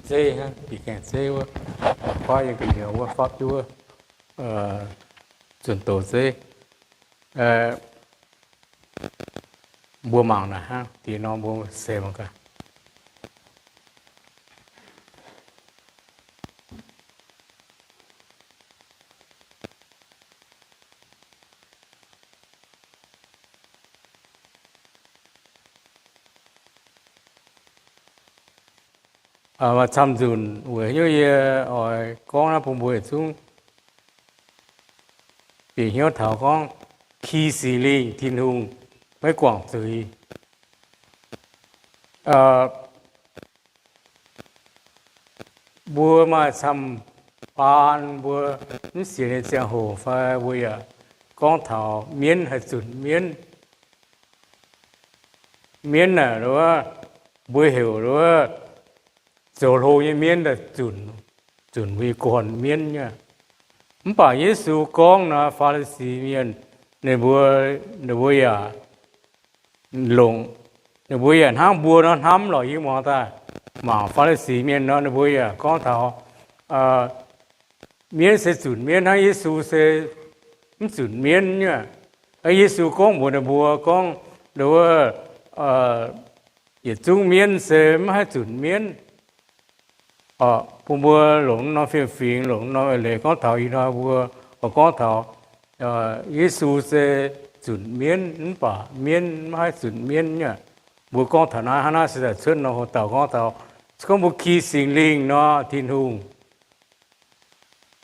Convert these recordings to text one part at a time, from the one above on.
zeiv hnangv, bieqc gaengh zeiv wuov, mangc kuaaiv yiem gu'nyuoz wuov fapv duqv wuov zunh doz zeiv. Mbuo mangc naaic hnangv, diex norm mbuo se mangc gaax. Maaih camv nzunc weic hnyouv yie oix gorngv naaiv bun mbuo yietc zungv bieqc hnyouv taux gorngv ki Singx Lingh Tin-Hungh maiv guangc zuiz. Mbuo maaih camv baan mbuo mv sienx nyei ziangh hoc fai mbuo yaac gorngv taux mienv haih zunc mienv. Mienv naaic, mbuo heuc zoux hlo nyei mienv daaih zunc, zunc mbuo nyei gorn-mienv nyei. Mv baac Yesu gorngv nor, Faa^li^si Mienh, ninh mbuo, ninh mbuo yaac longc, ninh mbuo yaac hnangv mbuo nor hnamv lorqc. Yie muangx daaih mangc Faa^li^si Mienh nor, ninh mbuo yaac gorngv taux mienv se zunc mienv hnangv, Yesu se mv zunc mienv nyei. Yesu gorngv mbuox ninh mbuo gorngv, wuov, yietc zungv mienv se maiv haih zunc mienv. Bun mbuo longc norm fiem-fingx, longc norm eix leiz gorngv taux ih hnoi mbuo oix gorngv taux Yesu se zunc mienv mv baac mienv maiv haih zunc mienv nyei. Mbuo gorngv taux naaiv, hnangv naaiv se daaih cuotv nor, hoc dauh gorngv taux, se gorngv mbuo ki Singx Lingh nor, Tin-Hungh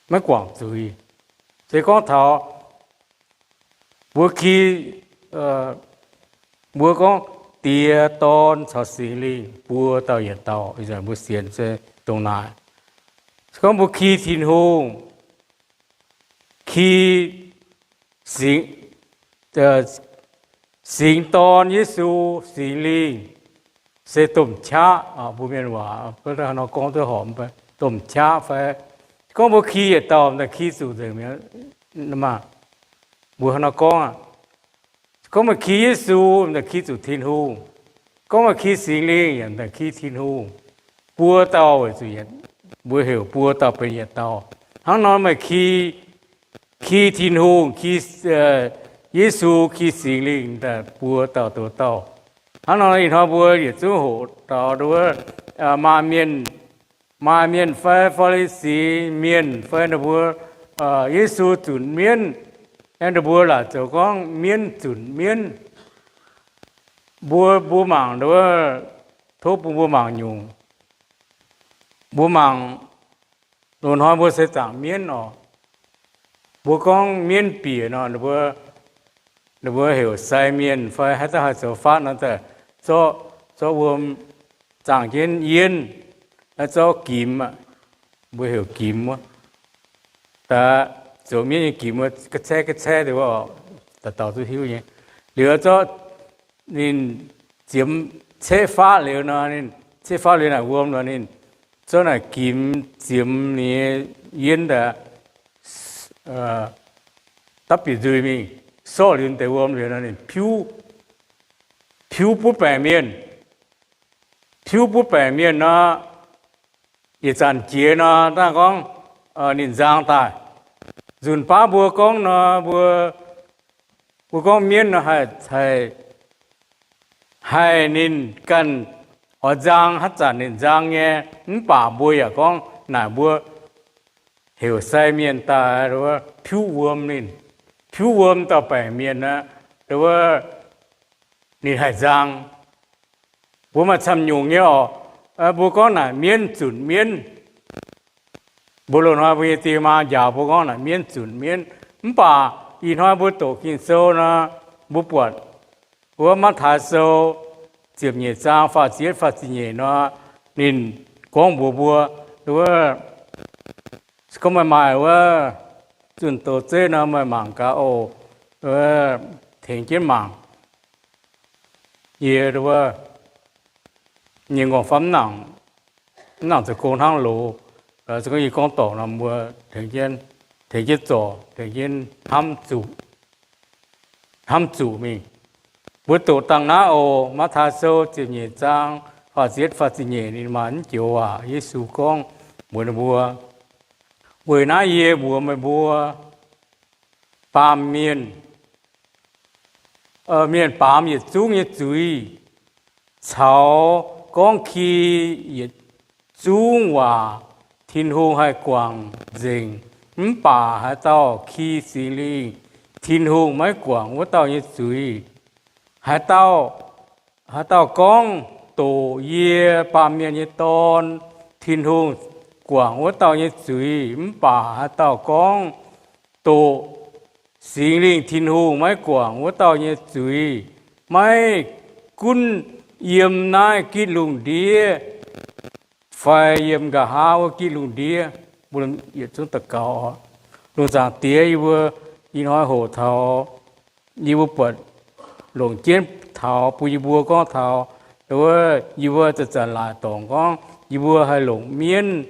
maiv guangc zuiz. Se gorngv taux mbuo ki, mbuo gorngv Diex, Dorn caux Singx Lingh buo dauh yietc dauh, mbuo sienx se dongh naaic. Se gorngv mbuo ki Tin-Hungh, ki Singx, Singx Dorn Yesu, Singx Lingh se domh qaqv. Mbuo mienh waac nor gorngv duqv horpc, domh qaqv fai. Gorngv mbuo ki yietc dauh, m'daaih ki zuqc nzengc mi'aqv. Mbuo hnangv nor gorngv aqv. Gorngv meih ki Yesu, m'daaih ki zuqc Tin-Hungh. Gorngv meih ki Singx Lingh, yaac m'daaih ki Tin-Hungh. Buo dauh weic zuqc mbuo heuc buo dauh benx yietc dauh. Hnangv nor meih ki, ki Tin-Hungh, ki Yesu, ki Singx Lingh, m'daaih buo dauh nduov dauh. Hnangv nor ih hnoi mbuo yietc zungv hoqc taux wuov, maaih mienh, maaih mienh fai Faa^li^si Mienh fai ninh mbuo, Yesu zunc mienv, aengx ninh mbuo laaic zoux gorngv mienv zunc mienv. Mbuo, mbuo mangc wuov, tov bun mbuo mangc nyungc. Mbuo mangc, loz-hnoi mbuo se zaangc mienv oc. Mbuo gorngv mienv bieqc nor, ninh mbuo heuc sai mienh fai haaix dauh haih zoux faatv nor, daaih zorqv, zorqv wuom zaangh jienv yienv, zorqv gimx aqv. Mbuo heuc gimx wuov. Daaih zoux mienv nyei gimx wuov, ga'caeqv ga'caeqv deix wuov, dauh dauh duqv hiuv nyei. Liuz zorqv ninh ziemx ceqv faatv liuz nor, ninh ceqv faatv liuz naaic wuom nor, ninh zorqv naaic gimx ziemx ninh nyei yienv daaih dapv bieqc nzuih mingh, sorqv liuz deix wuom liuz nor, ninh piuv, piuv butv baengc mienh. Piuv butv baengc mienh nor, yietc zanc jiex nor, dangh gorngv ninh nzang daaih. Nzunc baav mbuo gorngv nor, mbuo, mbuo gorngv mienv nor haih, haih ninh ganh oix nzang, haaix zanc ninh nzang nyei. Mv baac mbuo yaac gorngv naaic mbuo heuc sai mienh daaih, piuv wuom ninh, piuv wuom dauh baengc mienh aqv, wuov, ninh haih nzang. Mbuo maaih camv nyungc nyei oc. Mbuo gorngv naaic mienv zunc mienv. Mbuo loz-hnoi mbuo nyei die maa njaaux mbuo gorngv naaic mienv zunc mienv. Mv baac ih hnoi mbuo doqc Ging-Sou nor, mbuo buatc wuov Matv^taai Sou ziepc nyeic zaang faah ziepc yietv faah ziepc nyeic nor, ninh gorngv mbuox mbuo, wuov, gorngv meih maaih wuov zunh doz zeiv nor, meih mangc gaax oc. Tengx jienv mangc. Yie, wuov, nyei nqorngv-famv mv nangc zoux gong hnangv loz, se gorngv yie gorngv dorngc nor, mbuo tengx jienv, tengx jienv zorc, tengx jienv hnamv zuqc, hnamv zuqc mingh. Mbuo doqc dangh naaiv oc. Matv^taai Sou ziepc nyeic zaang faah ziepc, faah ziepc nyeic ninh maaih mv joux waac Yesu gorngv mbuox ninh mbuo, weic naaiv yie mbuox meih mbuo, baamh mienh, mienh baamz yietc zungv nyei zuiz, caux gorngv ki yietc zungv waac Tin-Hungh haih guangc nzengc. Mv baac haaix dauh ki Singx Lingh, Tin-Hungh maiv guangc wuov dauh nyei zuiz. Haaix dauh, haaix dauh gorngv, Doqc yie, Baamh Mienh nyei Dorn, Tin-Hungh guangc wuov dauh nyei zuiz. Mv baac haaix dauh gorngv, Doqc Singx Lingh, Tin-Hungh maiv guangc wuov dauh nyei zuiz, maiv gunv yiem naaiv gitv lungh ndiev fai yiem nqa'haav wuov gitv lungh ndiev. Mbuo yietc zungv daux gaux. Lungh zaangc Diex, yie mbuo ih hnoi hoqc taux, yie mbuo buatc longc jienv taux bun yie mbuo gorngv taux, yie mbuo zanc-zanc laaic dorngc gorngv yie mbuo haih longc mienv,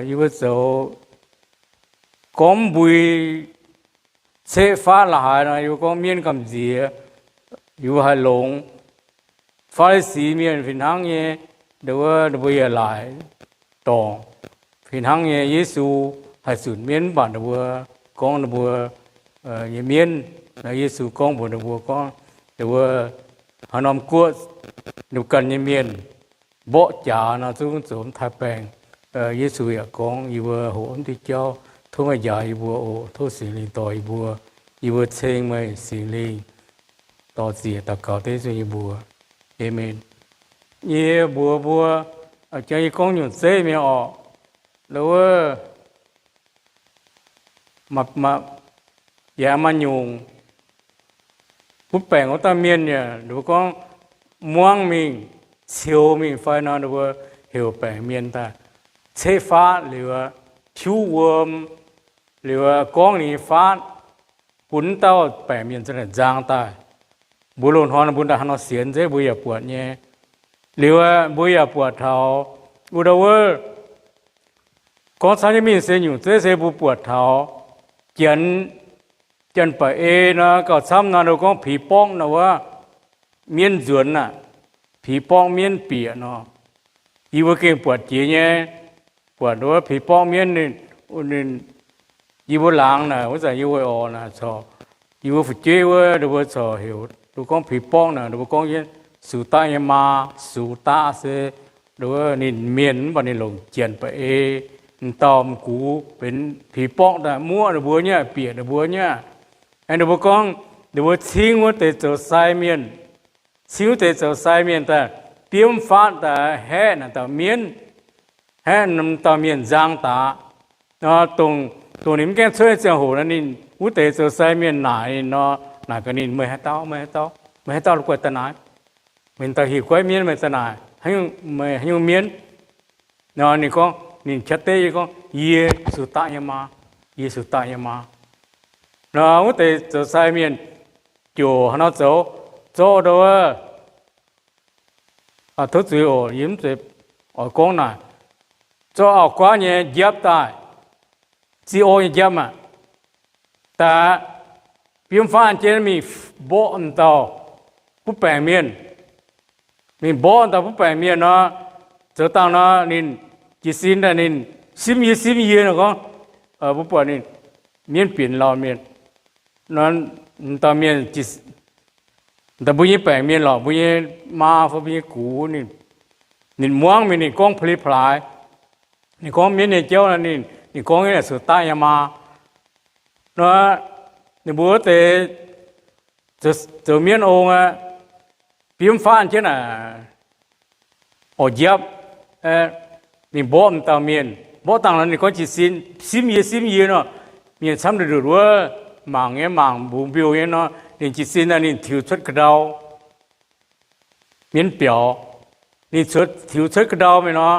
yie mbuo zoux gorngv mbui ceqv faatv la'haaix nor, yie mbuo gorngv mienv gamh nziex, yie mbuo haih longx. Faa^li^si Mienh fih hnangv nyei, wuov ninh mbuo yaac laaic dorngc fih hnangv nyei. Yesu haih zunc mienv mv baac ninh mbuo gorngv ninh mbuo nyei mienv. Yesu gorngv mbuox ninh mbuo gorngv, wuov haaix norm guoqv ninh mbuo ganh nyei mienh mborqv jaax nor zungv zoux mv taaih baengh. Yesu yaac gorngv, yie mbuo hoqc mv diuh jauv, tov meih njaaux yie mbuo oc. Tov Singx Lingh dorh yie mbuo. Yie mbuo ceng meih Singx Lingh dorh ziec daux gaux dengv zunh yie mbuo. Aamen. Yie mbuox mbuo, jang yie gorngv nyungc zeiv mienh orqc, wuov yaac maaih nyungc butv baengc wuov dauh mienh yaac ninh mbuo gorngv muangv mingh, ciou mingh fai nor, ninh mbuo heuc baengc mienh daaih ceqv faatv liuz, tiuv wuom liuz, gorngv ninh nyei faatv bun wuov dauh baengc mienh za'naaic nzang daaih. Mbuo loz-hnoi mbuo ndaaih haaix nor sienx zeiv mbuo yaac buatc nyei. Liuz mbuo yaac buatc taux wuov dauh wuov gorngv camv nyei mingh se nyungc zeiv se mbuo buatc taux Janx, Janx-Baac-E nor gauh camv nor, ninh gorngv pix borqv nor wuov, mienv nzuonx aac, pix borqv mienv bieqc nor. Yie mbuo gengh buatc jiex nyei, buatc wuov pix borqv mienv ninh, yie mbuo laangz naaic wuov zanc yie mbuo oc naaic corc, yie mbuo fu'jueiv wuov ninh mbuo corc heuc ninh gorngv pix borqv naaic, ninh mbuo gorngv jienv sux daqv nyei maa. Sux daqv se ninh mienh mv baac ninh longc Janx-Baac-E, m'dauh m'gux benx pix borqv daaih muoqv ninh mbuo nyei aqv, bieqc ninh mbuo nyei aqv. Aengx ninh mbuo gorngv, ninh mbuo cingv wuov deix zoux sai mienh, cingv wuov deix zoux sai mienh daaih biomv faatv daaih haeqv naaic dauh mienv, haeqv dauh mienh nzang daaih. Dongh, dongh ninh mv gaengh cuotv nyei ziangh hoc nor, ninh wuov deix zoux sai mienh naaic ninh nor, naaic gaax ninh, meih haaix dauh, meih haaix dauh, meih haaix dauh la'guaih daaih naaic? Meih dauh hieh guaiv mienv meih daaih naaic, meih haaix nyungc mienv? Nor ninh gorngv, ninh qaqv deiv yie gorngv, yie sux daqv nyei maa, yie sux daqv nyei maa. Nor wuov deix zoux sai mienh ziouc haaix nor zoux, zorqv ndau wuov, tov zuiz oc, yie mv zeiz oix gorngv naaic, zorqv auv-guaav nyei njapv daaih, ziex orv nyei njapv aac, daaih biomv faanv jienv mingh mborqv m'dauh butv baengc mienh. Mingh mborqv m'dauh butv baengc mienh nor, zoux dangh nor ninh jiez sin daaih ninh simv yie simv yie nor gorngv, mbuo buatc ninh mienv bienx lauh mienh, m'dauh mienh, m'daaih mbuo nyei baengc mienh lorqc, mbuo nyei maa fai mbuo nyei gux, ninh muangv mingh ninh gorngv pa'li plaaix. Ninh gorngv mienv nyei jauv nor, ninh, ninh gorngv nyei sux daqv nyei maa. Nor, ninh mbuo wuov deix zoux mienv ong aqv, biomv faanv jienv naaic orv njapv, ninh mborqv m'dauh mienh, mborqv dangh nor ninh gorngv jiez sin, simv yie simv yie nor, mienh camv ndutv ndutv wuov, mangc nyei mangc, mbungx mbiouh nyei nor, ninh jiez sin daaih ninh tiux cuotv ga'ndau mienv biaux. Ninh tiux cuotv ga'ndau mingh nor,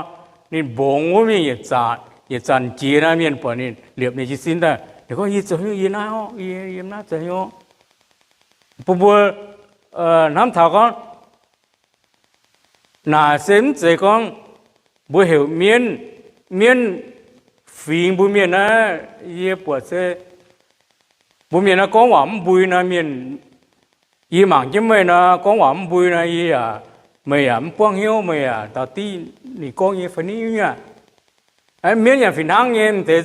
ninh mbungx wuov mingh yietc zanc, yietc zanc jiex naaiv mienh buatc ninh liepc ninh jiez sin daaih, ninh gorngv, yie zoux haaix nyungc, yie naaiv orqv, yie yiem naaiv zoux haaix nyungc? Bun mbuo hnamv taux gorngv, naaic se mv zeiz gorngv mbuo heuc mienv, mienv fingx mbuo mienh naaiv. Yie buatc se mbuo mienh naaiv gorngv waac mv mbui nor, mienh, yie mangc jienv meih nor gorngv waac mv mbui nor, yie yaac meih yaac mv buangv hnyouv, meih yaac dau div ninh gorngv nyei fai niv nyungc. Mienv yaac fih hnangv nyei, deix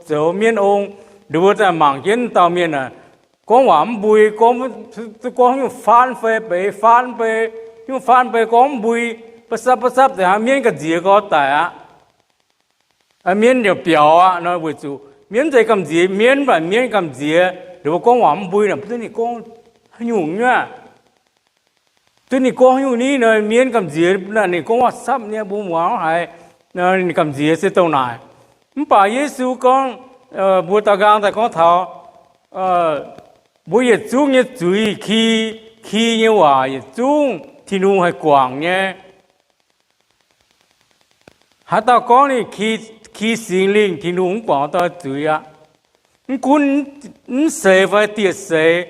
zoux mienv ong, ninh mbuo daaih mangc jienv dauh mienh aah, gorngv waac mv mbui, gorngv, gorngv nyungc faanv fei beix, faanv fei, nyungc faanv fei gorngv mv mbui, ba'sapv ba'sapv deix hnangv, mienv gamh nziex gorx daic aqv. Mienv yaac biaux aqv nor, weic zuqc mienv zeiz gamh nziex mienv, mv baac mienv gamh nziex ninh mbuo gorngv waac mv mbui naaic, mv duqv ninh gorngv haaix nyungc nyei. Duqv ninh gorngv haaix nyungc ni nor, mienv gamh nziex naaic, ninh gorngv waac sapv nyei, mbuo muangx haiz ninh gamh nziex se dongh naaic. Mv baac Yesu gorngv, mbuo daaux nqaang daaih gorngv taux mbuo yietc zungv nyei zuiz ki, ki nyei waac yietc zungv Tin-Hungh haih guangc nyei. Haaix dauh gorngv ninh ki Singx Lingh, Tin-Hungh mv guangc dauh zuiz aqv. Mv gunv mv seix fai dieh seix,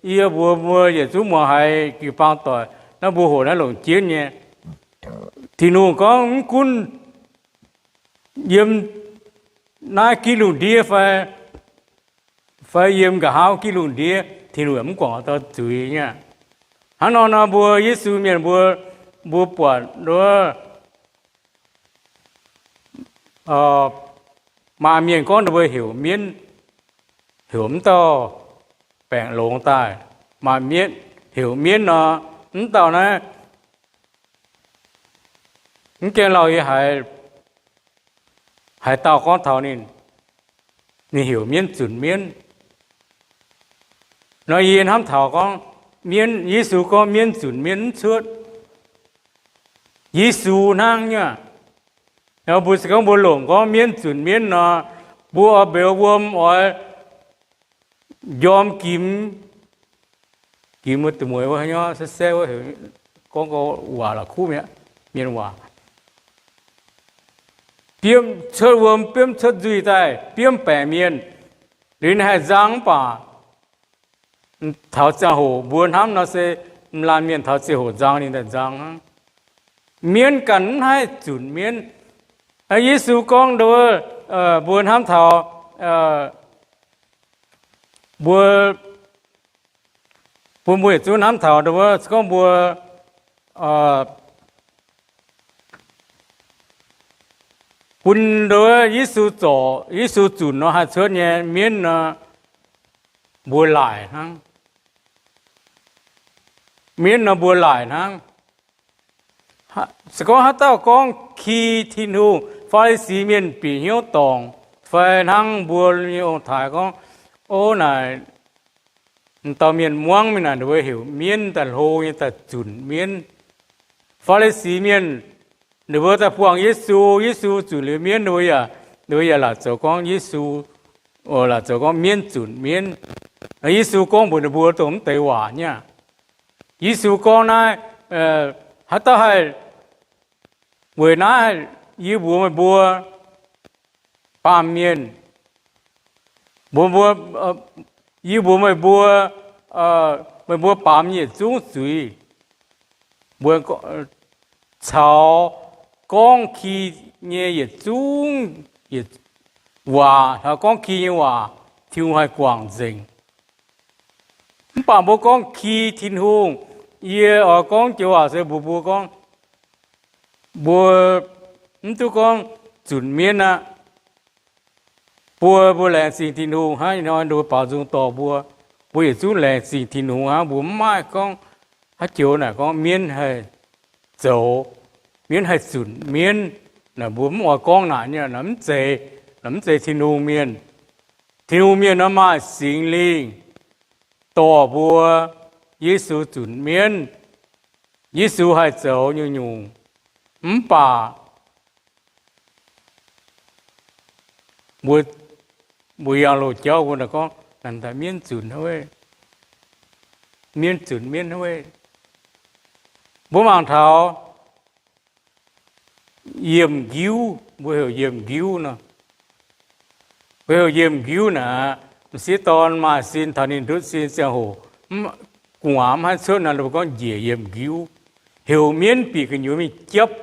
yie mbuox mbuo yietc zungv muangx haiz jiu-baang doic, naaiv mbuo hoqc naaiv longc jienv nyei. Tin-Hungh gorngv mv gunv yiem naaiv gitv lungh ndiev fai, fai yiem nqa'haav gitv lungh ndiev, Tin-Hungh yaac mv guangc dauh zuiz nyei. Hnangv nor nor mbuo Yesu mienh mbuo, mbuo buatc nduov, maaih mienh gorngv ninh mbuo heuc mienv, heuc mv dauh baengc longx daaih, maaih mienv, heuc mienv nor, mv dauh naaiv mv gaengh lauh yie haiz, haaix dauh gorngv taux ninh, ninh heuc mienv zunc mienv. Nor yie hnamv taux gorngv mienv, Yesu gorngv mienv zunc mienv mv cuotv. Yesu hnangv nyei. Nor mbuo se gorngv mbuo longc gorngv mienv zunc mienv nor, mbuo oix mbeux wuom oix njorm gimx, gimx wuov deix mueiz wuov haaix nyungc, saeqv saeqv wuov, gorngv waac la'kuqv mi'aqv, mienh waac. Biomv cuotv wuom, biomv cuotv nzuih daaih, biomv baeqc mienh, liuz ninh haih nzang mv baac taux ziangh hoc mbuo hnamv nor se laanh mienh taux ziangh hoc nzang ninh daaih nzang hnangv. Mienv ganh mv haih zunc mienv. Yesu gorngv nduov, mbuo hnamv taux, mbuo, bun mbuo yietc zungv hnamv taux nduov, gorngv mbuo bun nduov Yesu zorc, Yesu zunc nor haih cuotv nyei mienv nor, mbuo laaic hnangv. Mienv nor mbuo laaic hnangv. Se gorngv haaix dauh gorngv ki Tin-Hungh, Faa^li^si mienh bieqc hnyouv dorngc, fai hnangv mbuo nyei ong-taaix gorngv, o naaic, m'dauh mienh muangv mingh naaic, ninh mbuo heuc mienv daaih hlo nyei daaih zunc mienv. Faa^li^si mienh, ninh mbuo daaih buangh Yesu, Yesu zunc liuz mienv, ninh mbuo yaac, ninh mbuo yaac laaic zoux gorngv Yesu, laaic zoux gorngv mienv zunc mienv. Yesu gorngv mbuox ninh mbuo dongh mv deix waac nyei aqv. Yesu gorngv naaiv, haaix dauh haih, weic naaiv yie mbuox meih mbuo, baamh mienh, mbuo, mbuo, yie mbuox meih mbuo, meih mbuo baamz nyei yietc zungv zuiz, mbuo caux gorngv ki nyei yietc zungv waac, caux gorngv ki nyei waac, Tin-Hungh haih guangc nzengc. Mv baac mbuo gorngv ki Tin-Hungh, yie oix gorngv joux waac se mbuox mbuo gorngv, mbuo mv duqv gorngv zunc mienv aqv. Mbuo, mbuo laengz zingh Tin-Hungh hnangv ih hnoi nduov baaux nzung dorh mbuo. Mbuo yietc zungv laengz zingh Tin-Hungh hnangv, mbuo mv maaih gorngv haaix joux naaic gorngv mienv haih zoux, mienv haih zunc mienv. Naaic mbuo mv oix gorngv naaic nyei, naaic mv zeiz, naaic mv zeiz Tin-Hungh mienh. Tin-Hungh mienh nor maaih Singx Lingh dorh mbuo. Yesu zunc mienv, Yesu haih zoux nyungc-nyungc. Mv baac mbuo, mbuo yangh loz-jauv mbuo naaic gorngv, naaic daaih mienv zunc hnangv, mienv zunc mienv hnangv. Mbuo mangc taux yiemh nqiuv, mbuo heuc yiemh nqiuv nor. Mbuo heuc yiemh nqiuv naaic, m'sieqv dorn maaih sin taux ninh ndutv sin ziangh hoc, gu'nguaaz mv haih cuotv nor, mbuo gorngv njiec yiemh nqiuv. Heuc mienv bieqc gu'nyuoz mingh japv.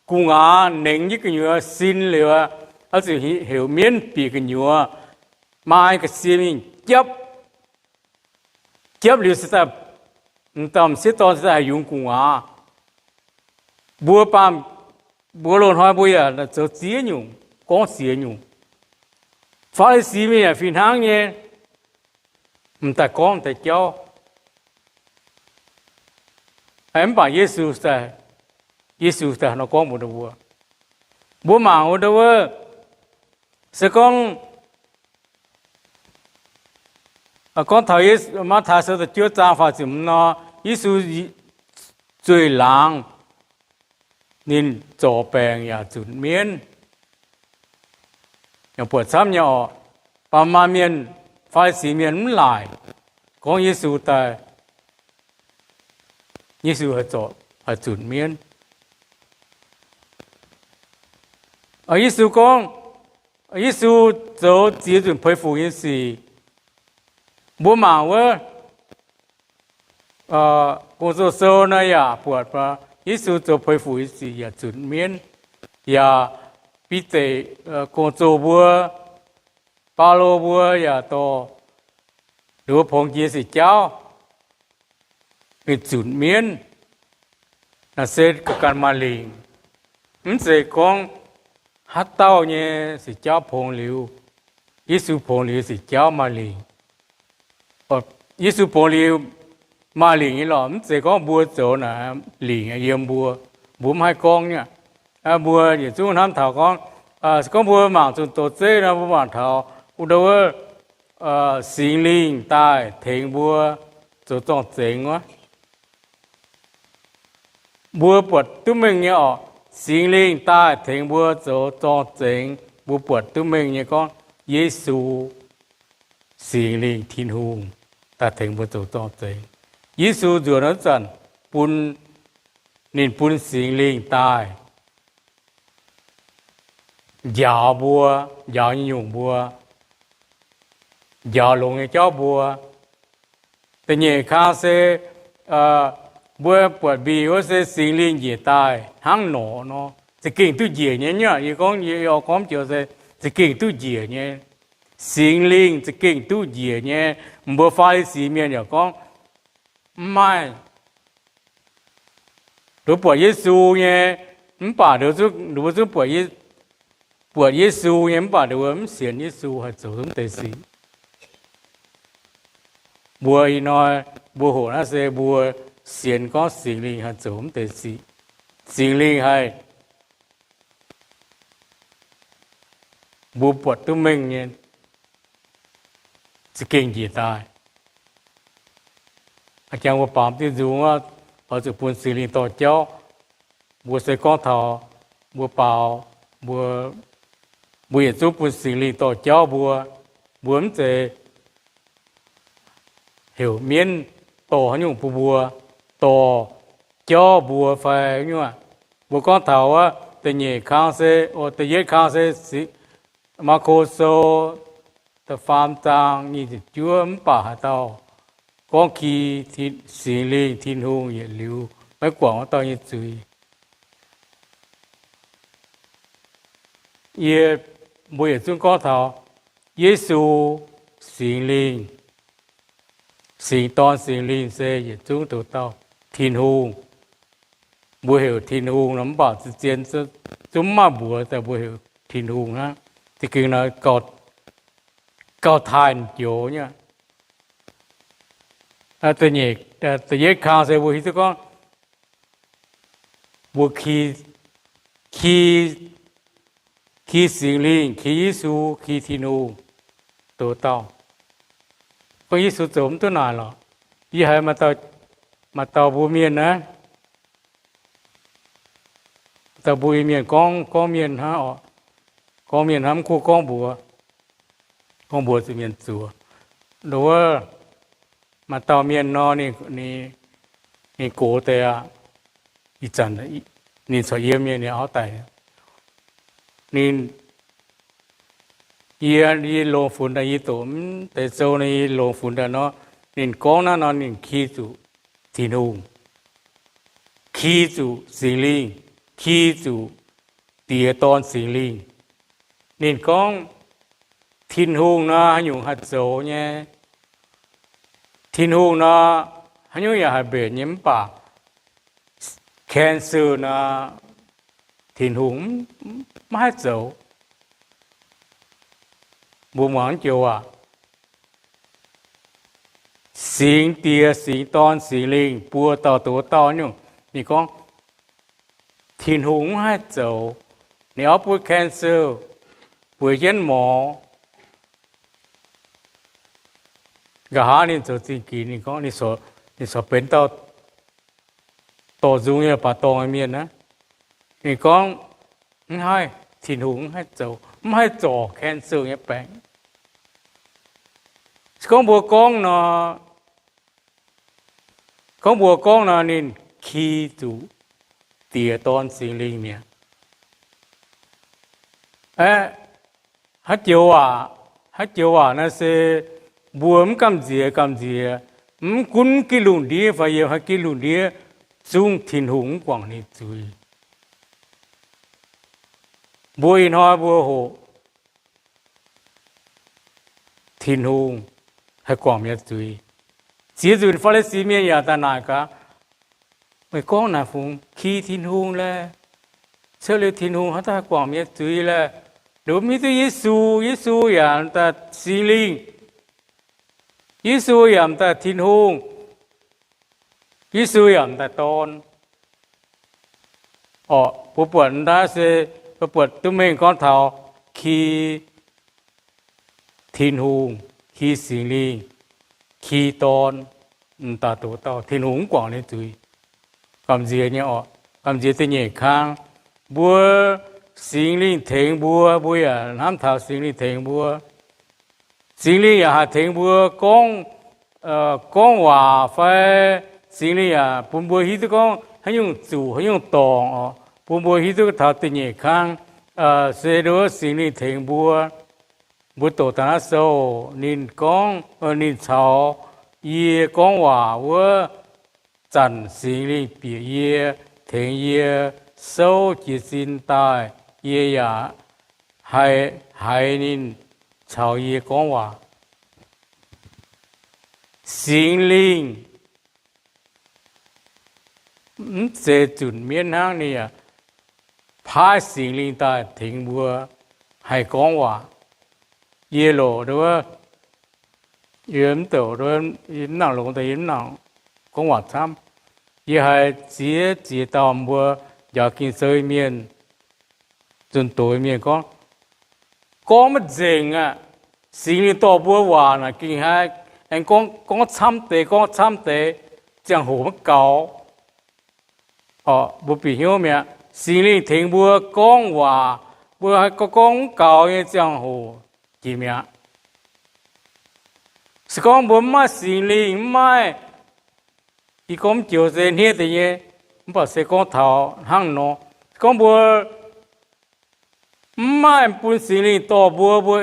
Gu'nguaaz nengx jienv gu'nyuoz sin liuz, oix zuqc heuc mienv bieqc gu'nyuoz, maaih ga'sie mingh japv. Japv liuz se daaih, m'dauh m'sieqv dorn se daaih haih yungz gu'nguaaz. Mbuo baamh, mbuo loz-hnoi mbuo yaac zoux ziex nyungc, gorngv ziex nyungc. Faa^li^si mienh yaac fih hnangv nyei, m'daaih gorngv m'daaih jauv. Mv baac Yesu, Yesu daaih nor gorngv mbuox mbuo, mbuo mangc wuov, se gorngv, gorngv taux Matv^tai sou da'juov zaang faah ziepc hmz nor, Yesu zueih laangz ninh zorc baengc yaac zunc mienv, buatc camv nyei oc. Baac maaih mienh, Faa^li^si mienh mv laaic gorngv Yesu daaih, Yesu haih zunc mienv. Yesu gorngv, Yesu zoux ziex nzunc peix fuc nyei sic. Mbuo mangc wuov Gong-Zoh sou naaiv yaac buatc Yesu zoux peix fuc nyei sic yaac zunc mienv, yaac Bide, Gong-Zoh mbuo, Baulo mbuo yaac dorh ninh mbuo pongx jiex sic jaauv, ninh zunc mienv. Naaiv se ga'ganh maaih lingc. Mv zeiz gorngv haaix dauh nyei sic jaauv pongx liuz, Yesu pongx liuz sic jaauv maaih lingc. Yesu pongx liuz maaih lingc nyei lorqc. Mv zeiz gorngv mbuo zoux naaic lingc yiem mbuo, mbuo mv haih gorngv nyei. Mbuo yietc zungv hnamv taux gorngv, se gorngv mbuo mangc zunh doz zeiv nor, mbuo mangc taux wuov, Singx Lingh daaih tengx mbuo zoux zorng-zengx wuov. Mbuo buatc duqv mengh nyei oc. Singx Lingh daaih tengx mbuo zoux zorng-zengx, mbuo buatc duqv mengh nyei gorngv Yesu, Singx Lingh, Tin-Hungh daaih tengx mbuo zoux zorng-zengx. Yesu nzuonx wuov zanc bun, ninh bun Singx Lingh daaih njaaux mbuo, njaaux nyei nyungc mbuo, njaaux longx nyei jauv mbuo. Da'nyeic kang se mbuo buatc mbic wuov se Singx Lingh njiec daaih hnangv norqc nor, za'gengh duqv njiec nyei. Yie gorngv, yie gorngv joux se za'gengh duqv njiec nyei. Singx Lingh za'gengh duqv njiec nyei. Mbuo Faa^li^si mienh yaac gorngv, mv maaih. Nduov buatc Yesu nyei, mv baac nduov mbuo zungv buatc Yesu nyei, mv baac nduov mbuo mv sienx Yesu haih zoux mv deix sic. Mbuo ih hnoi, mbuo hoqc naaiv se mbuo sienx gorngv Singx Lingh haih zoux mv deix sic. Singx Lingh haih, mbuo buatc duqv mengh nyei, za'gengh njiec daaih. A'jangx mbuo baaux diuh nzung oix zuqc bun Singx Lingh dorh jauv. Mbuo se gorngv taux mbuo baaux, mbuo, mbuo yietc zungv bun Singx Lingh dorh jauv mbuo. Mbuo mv zeiz heuc mienv dorh haaix nyungc bun mbuo, dorh jauv mbuo fai nyungc. Mbuo gorngv taux wuov da'nyeic kang se, da'yietv kang se Maako Sou da'faam zaang nyic ziepc juov, mv baac haaix dauh gorngv ki Singx Lingh Tin-Hungh yietc liuz maiv guangc wuov dauh nyei zuiz. Yie, mbuo yietc zungv gorngv taux Yesu, Singx Lingh, Singx Dorn, Singx Lingh se yietc zungv douz dauh Tin-Hungh. Mbuo heuc Tin-Hungh nor, mv baac zien zungv mv maaih mbuox daaih mbuo heuc Tin-Hungh hnangv. Za'gengh nor gauh taaih joux nyei. Da'yietv kang se mbuo hiuv duqv gorngv mbuo ki, ki Singx Lingh, ki Yesu, ki Tin-Hungh douz dauh. Gorngv Yesu zoux mv duqv naaic lorqc. Yie haiz maaih dauh mbuo mienh naaiv, dauh mbuo Iu-Mienh gorngv, gorngv mienh hnangv oc, gorngv mienh hnangv, mv gunv gorngv mbuox, gorngv mbuox zuqc mienh zuoz. Nduov, maaih dauh mienh nor, ninh gox deix aqv. Ih zanc ninh corc yiem nyei, ninh auv daic. Ninh, yie, yie longc funx daaih, yie doqc mv deix sou nor, yie longc funx daaih nor, ninh gorngv naaiv nor, ninh ki zuqc Tin-Hungh, ki zuqc Singx Lingh, ki zuqc Diex, Dorn, Singx Lingh. Ninh gorngv Tin-Hungh nor haaix nyungc haih zoux nyei, Tin-Hungh nor haaix nyungc yaac haih mbenc nyei, mv baac cancel nor, Tin-Hungh maiv haih zoux. Mbuo muangx joux aac, Singx Diex, Singx Dorn, Singx Lingh buo dauh doz dauh nyungc, ninh gorngv Tin-Hungh maiv haih zoux. Ninh oix bun cancel, bueix jienv morz. Nqa'haav ninh zoux zingh ginx, ninh gorngv ninh corc benx dauh dorh nzung nyei baac dorngh mienh aqv. Ninh gorngv, mv haih, Tin-Hungh mv haih zoux, mv haih zorc cancel nyei baengc. Se gorngv mbuo gorngv nor, gorngv mbuo gorngv nor, ninh ki zuqc Diex, Dorn, Singx Lingh mi'aqv. Aeqv, haaix joux waac, haaix joux waac naaiv se mbuo mv gamh nziex gamh nziex, mv gunv gitv lungh ndiev fai yiem haaix gitv lungh ndiev, zungv Tin-Hungh mv guangc ninh zuiz. Mbuo ih hnoi mbuo hoqc Tin-Hungh haih guangc mienh zuiz. Ziex nzunc Faa^li^si Mienh yaac daaih naaic gaax, meih gorngv naaic fungx ki Tin-Hungh laeh? Cuotv liuz Tin-Hungh haaix dauh haih guangc mienh zuiz laeh? Ninh mbuo mv hiuv duqv Yesu, Yesu yaac m'daaih Singx Lingh, Yesu yaac m'daaih Tin-Hungh, Yesu yaac m'daaih Dorn. Orqc, mbuo buatc naaiv se mbuo buatc duqv mengh gorngv taux ki Tin-Hungh, ki Singx Lingh, ki Dorn, m'daaih doz dauh, Tin-Hungh mv guangc ninh zuiz. Gamh nziex nyei orqc, gamh nziex da'nyeic kang. Mbuo, Singx Lingh tengx mbuo, mbuo yaac hnamv taux Singx Lingh tengx mbuo. Singx Lingh yaac haih tengx mbuo gorngv, gorngv waac fai Singx Lingh yaac bun mbuo hiuv duqv gorngv haaix nyungc zuqc haaix nyungc dorngc orqc, bun mbuo hiuv duqv taux da'nyeic kang se nduov Singx Lingh tengx mbuo. Mbuo doqc daaih naaiv sou, ninh gorngv, ninh caux yie gorngv waac wuov zanc Singx Lingh bieqc yie, tengx yie souv jiez sin daaih, yie yaac haih haiz ninh caux yie gorngv waac. Singx Lingh mv zeiz zunc mienv hnangv, ninh yaac paaiv Singx Lingh daaih tengx mbuo haih gorngv waac. Yie loc, yie mv douc, yie mv nangc longx daaih yie mv nangc gorngv waac camv. Yie haiz ziex ziex dauh mbuo njaaux Ging-Sou mienh, zunh doz mienh gorngv, gorngv maiv nzengc aqv. Singx Lingh dorh mbuo waac naaic gengh haih aengx gorngv, gorngv camv deix, gorngv camv deix, ziangh hoc maiv gaux. Orqc, mbuo bieqc hnyouv mi'aqv. Singx Lingh tengx mbuo gorngv waac, mbuo haih gorngv, gorngv mv gaux nyei ziangh hoc jiex mi'aqv. Se gorngv mbuo mv maaih Singx Lingh, mv maaih, yie gorngv mv joux se hniev deix nyei, mv baac se gorngv taux hnangv nor, se gorngv mbuo mv maaih bun Singx Lingh dorh mbuo, mbuo,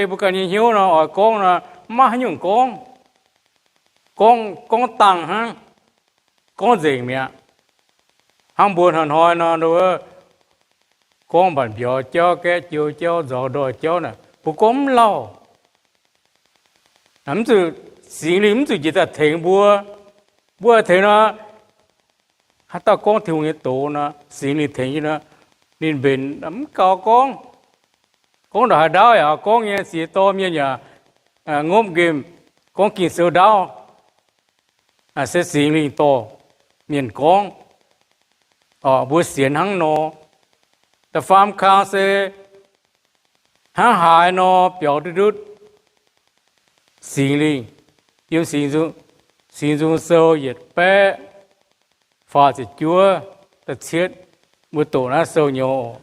mbuo ganh nyei hnyouv nor, oix gorngv nor, mv maaih haaix nyungc gorngv. Gorngv, gorngv dangh hnangv, gorngv nzengc mi'aqv. Hnangv mbuo hnoi-hnoi nor, gorngv mbatc mbiauz jauv, gaeqv jou jauv, nzaux ndoih jauv naaic, mbuo gorngv mv lauh. Mv zuqc, Singx Lingh mv zuqc njiec daaih tengx mbuo. Mbuo tengx nor, haaix dauh gorngv Tin-Hungh nyei doz nor, Singx Lingh tengx nor, ninh mbenc mv gaux gorngv. Gorngv ndongc haaix ndaauv yaac gorngv nyei, ziex dorh mienh yaac ngopv nqemh gorngv Ging-Sou ndaauv. Naaiv se Singx Lingh dorh mienh gorngv. Mbuo sienx hnangv nor. Da'faam kang se hnangv haaix nor biaux duqv ndutv Singx Lingh. Yiem Singx Nzung Sou yietc baeqv faah ziepc juov da'cietv, mbuo doqc naaiv sou nyouz oc.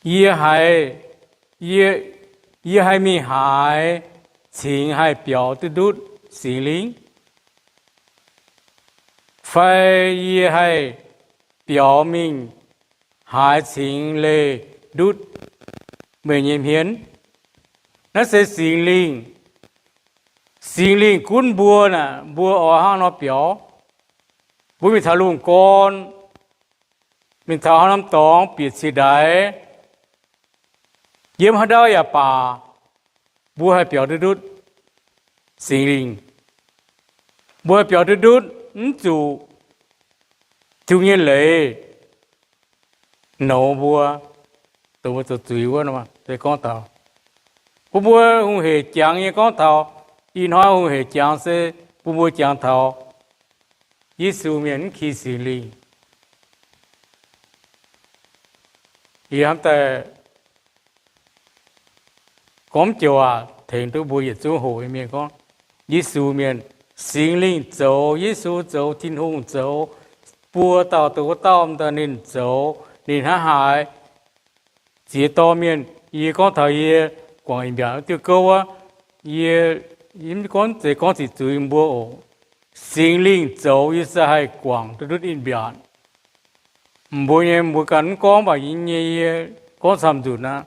Yie haiz, yie, yie haih mingh haaix cingx haih biaux duqv ndutv Singx Lingh? Fai yie haih biaux mingh haaix cingx leih ndutv meih nyei hmien? Naaiv se Singx Lingh. Singx Lingh gunv mbuo naaic, mbuo oix hnangv nor biaux. Mbuo mingh taux lungh gorn, mingh taux haaix norm dorngx, bieqc ciex ndaix, yiem haaix ndau yaac baac, mbuo haih biaux duqv ndutv Singx Lingh. Mbuo haih biaux duqv ndutv mv zuqc Tin-Hungh nyei leiz nouz mbuo, dongh mbuo zoux zuiz wuov nor, se gorngv taux bun mbuo hungh hec jangx nyei. Gorngv taux ih hnoi hungh hec jangx se bun mbuo jangx taux Yesu mienh mv ki Singx Lingh. Yie hnamv daaih gorngv joux aac, tengx duqv mbuo yietc zungv hoqc nyei mienh gorngv, Yesu mienh, Singx Lingh zoux, Yesu zoux, Tin-Hungh zoux, buo dauh dongh wuov dauh m'daaih ninh zoux, ninh hnangv haaix ziex dorh mienh. Yie gorngv taux yie guangc ih mbiaatc wuov diuh gouv wuov, yie, yie mv gorngv zeiz gorngv ziqc zuiz mbuo oc. Singx Lingh zoux yie se haih guangc duqv ndutv ih mbiaatc. Mbuo nyei mbuo ganh mv gorngv, mv baac yie nyei yie gorngv camv nzunc aqv.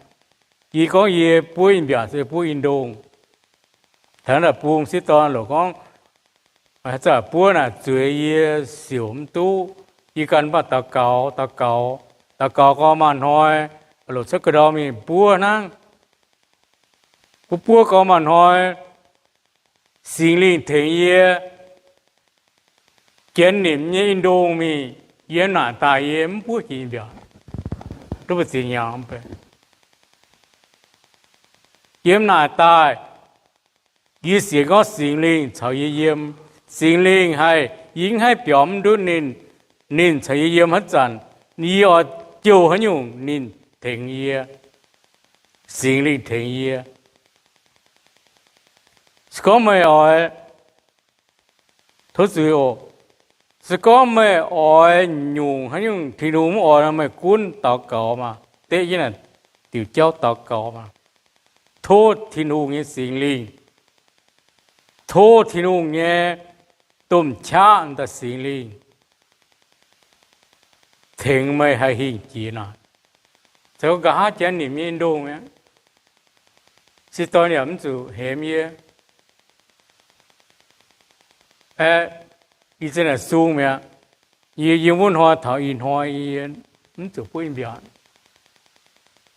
Yie gorngv yie buov ih mbiaatc se buov i ndongh. Taux naaiv bung sieqv dorn loc gorngv, haaix zanc buov naaic zueiz yie siouc mv duqv. Yie ganh mv baac daux gaux, daux gaux, daux gaux gau maaih hnoi, loc cuotv ga'ndorm mingh buov hnangv. Buov buov gau maaih hnoi, Singx Lingh tengx yie janx nimc nyei i ndongh mingh, yiem naaic daaih yie mv buov jiex i mbiaauc, duqv mbu'ziex hnyangx. Yiem naaic daaih, yie sienx gorngv Singx Lingh caux yie yiem. Singx Lingh haih, yie mv haih biaux mv ndutv ninh. Ninh caux yie yiem haaix zanc, yie oix jouh haaix nyungc ninh tengx yie. Singx Lingh tengx yie. Se gorngv meih oix, tov zuiz oc, se gorngv meih oix nyungc haaix nyungc Tin-Hungh mv oix nor, meih gunv daux gaux maah, deqv jienv naaic diuc jauv daux gaux maah. Tov Tin-Hungh nyei Singx Lingh, tov Tin-Hungh nyei domh qaqv daaih, Singx Lingh tengx meih haih hingh jiex naaic. Zoux nqa'haav janx nimc nyei ndongh mi'aqv. Sieqv dorn yaac mv zuqc hemx yie. Aeqv, ih zanc naaic sung mi'aqv. Yie yiem wuov hnoi taux ih hnoi yie mv zuqc buov i mbiaauc.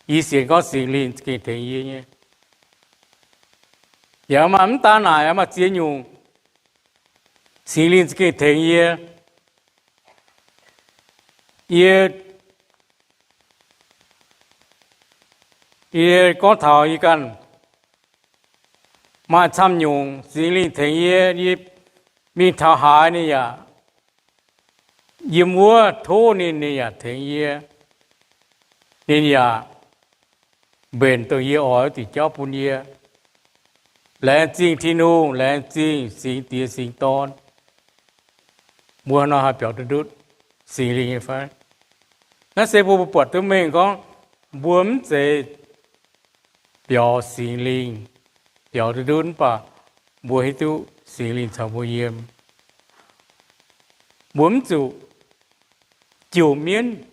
Yie sienx gorngv Singx Lingh za'gengh tengx yie nyei. Yaac maaih mv daan naaic, maaih ziex nyungc Singx Lingh za'gengh tengx yie. Yie, yie gorngv taux yie ganh maaih camv nyungc Singx Lingh tengx yie. Yie mingh taux haaix ninh yaac, yiem wuov tov ninh, ninh yaac tengx yie. Ninh yaac mbenc dongh yie oix wuov diuc jauv bun yie. Laengz zingh Tin-Hungh, laengz zingh Singx Diex Singx Dorn. Mbuo nor haih biaux duqv ndutv Singx Lingh nyei fai? Naaiv se mbuo, mbuo buatc duqv mengh gorngv mbuo mv zeiz biaux Singx Lingh biaux duqv ndutv, mv baac mbuo hiuv duqv Singx Lingh caux mbuo yiem. Mbuo mv zuqc jouh mienv,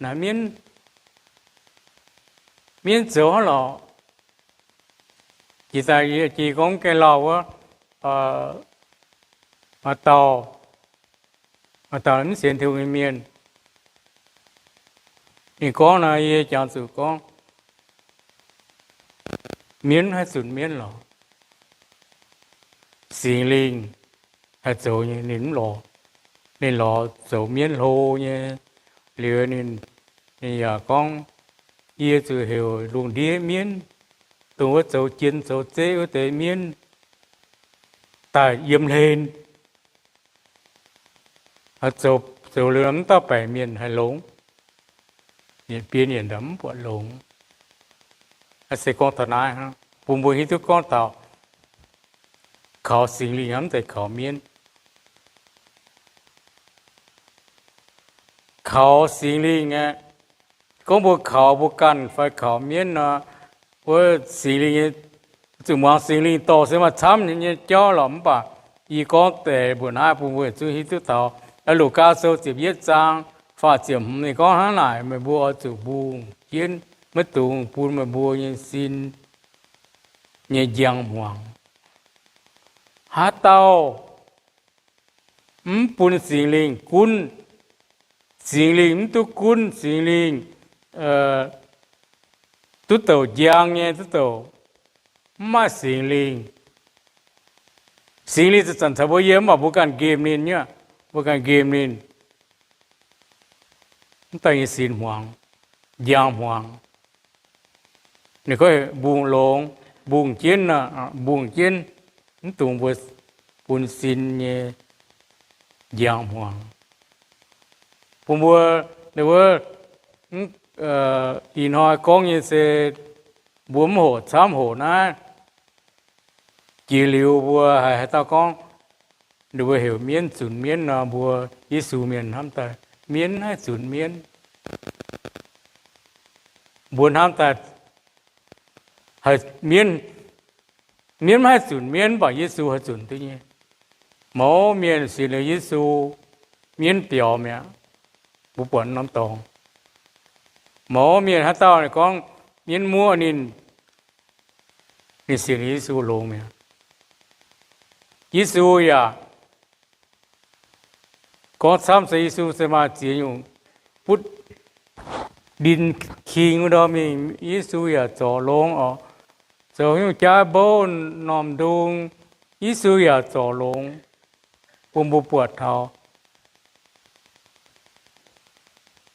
naaiv mienv, mienv zoux hnangv lorqc. Jiex daaih yie jiex gorngv gaengh lauh wuov, maaih dauh, maaih dauh mv sienx Tin-Hungh nyei mienh, ninh gorngv naaiv, yie jangx zuqc gorngv, mienv haih zunc mienv lorqc. Singx Lingh haih zoux nyei, ninh mv lorz. Ninh lorz zoux mienv hlo nyei. Liuz ninh, ninh yaac gorngv, yie zuqc heuc lungh ndiev mienv, dongh wuov zoux jien zoux zeqv wuov deix mienv daaih yiem hlen. Zoux liuz mv dauh baengc mienh haih longx, yietc biei yietc ndaangc mv buatc longx. Se gorngv taux naaiv, bun mbuo hiuv duqv gorngv taux kaux Singx Lingh hnangv mv zeiz kaux mienv. Kaux Singx Lingh aeqv, gorngv mbuo kaux mbuo ganh fai kaux mienv nor, wuov Singx Lingh nyei, zuqc muangx Singx Lingh dorh se maaih camv nyei jauv lorqc. Mv baac yie gorngv deix mbuox naaiv bun mbuo yietc zungv hiuv duqv taux. Luqv Gaa Sou ziepc yietv zaang faah ziepc hmz ninh gorngv hnangv naaic, meih mbuo oix zuqc mbungh jienv, maiv dungx bun meih mbuo nyei sin nyei njang hmuangx. Haaix dauh mv bun Singx Lingh gunv, Singx Lingh mv duqv gunv, Singx Lingh duqv douc njang nyei, duqv douc mv maaih Singx Lingh. Singx Lingh zanc-zanc caux mbuo yiem, mv baac mbuo ganh nqemh ninh nyei. mbuo ganh nqemh ninh, mv daaih nyei sin hmuangx, njang hmuangx. Ninh gorngv mbungh longx, mbungh jienv, mbungh jienv, mv dungx mbuo bun sin nyei njang hmuangx. Bun mbuo, wuov, ih hnoi gorngv nyei se mbuo mv hoqc camv hoqc naaiv. Jiex liuz mbuo haiz haaix dauh gorngv, ninh mbuo heuc mienv zunc mienv nor, mbuo Yesu mienh hnamv daaih mienv haih zunc mienv. Mbuo hnamv daaih mienv, mienv maiv haih zunc mienv, mv baac Yesu haih zunc duqv nyei. Mouz mienh sienx liuz Yesu, mienv biaux mi'aqv. Mbuo buatc norm dorngx, mouz mienh haaix dauh ninh gorngv mienv muoqv ninh, ninh sienx liuz Yesu longx mi'aqv. Yesu yaac gorngv camv se Yesu se maaih ziex nyungc butv ndin king wuov ndorm mingh, Yesu yaac zorc longx oc. Zoux nyungc jaav bouv, normh ndung, Yesu yaac zorc longx bun mbuo buatc taux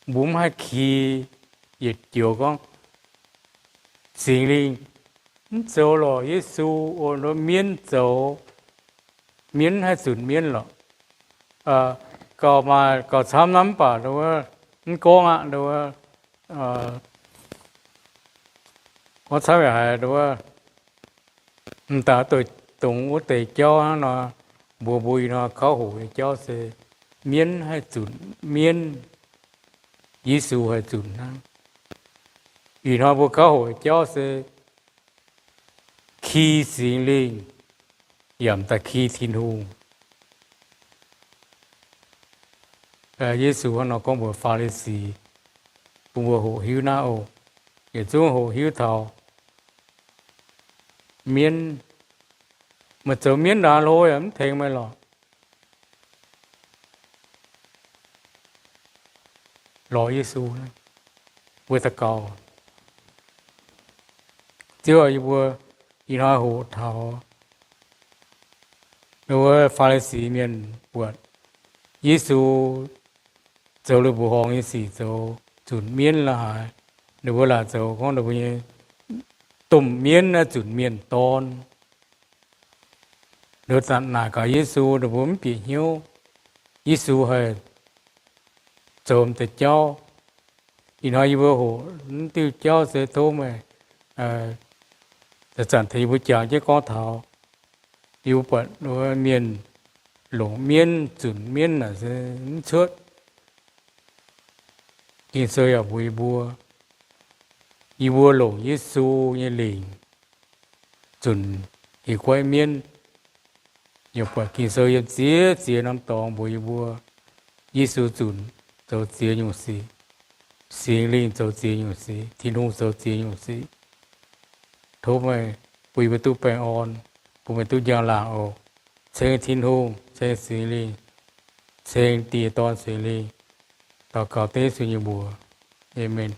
mbuo mv haih ki, yietc joux gorngv Singx Lingh mv zoux lorqc, Yesu o, mienv zoux, mienv haih zunc mienv lorqc. Gauh maaih gauh camv naaiv mv baac mv gorngv aqv. Gorngv camv yaac haiz m'daaih dongh wuov deix jauv hnangv nor, mbuox mbuo ih hnoi kauv hoqc nyei jauv se mienv haih zunc mienv, Yesu haih zunc hnangv. Ih hnoi mbuo kauv hoqc nyei jauv se ki Singx Lingh yaac m'daaih ki Tin-Hungh. Yesu hnangv nor gorngv mbuox Faa^li^si, bun mbuo hoqc hiuv naaiv oc. Yietc zungv hoqc hiuv taux mienv, meih zoux mienv ndaaih hlo yaac mv tengx meih lorqc. Lorz Yesu, mbuo daux gaux. Ziouv, yie mbuo ih hnoi hoqc taux wuov Faa^li^si mienh buatc Yesu zoux lih mbuoqc horngz nyei sic zoux zunc mienv la'haaix. Ninh mbuo laaic zoux gorngv ninh mbuo nyei domh mienv naaiv zunc mienh dorn. Ninh mbuo naaic gaax Yesu, ninh mbuo mv bieqc hnyouv Yesu haih zoux m'deix jauv. Ih hnoi yie mbuo hoqc naaiv diuh jauv se tov meih, zanc-zanc tengx yie mbuo jangx jienv gorngv taux, yie mbuo buatc mienh longc mienv zunc mienv naaic se mv cuotv. Ging-Sou yaac mbuox yie mbuo, yie mbuo longc Yesu nyei lingc zunc hieh guaiv mienv. Yaac buatc Ging-Sou yiem ziex ziex norm dorngx mbuox yie mbuo, Yesu zunc zoux ziex nyungc sic, Singx Lingh zoux ziex nyungc sic, Tin-Hungh zoux ziex nyungc sic. Tov meih bun yie mbuo duqv baengh orn, bun meih duqv njang-laangc oc. Ceng Tin-Hungh, ceng Singx Lingh, ceng Die, Dorn, Singx Lingh. Daux gaux dengv Yesu nyei mbuox. Aamen.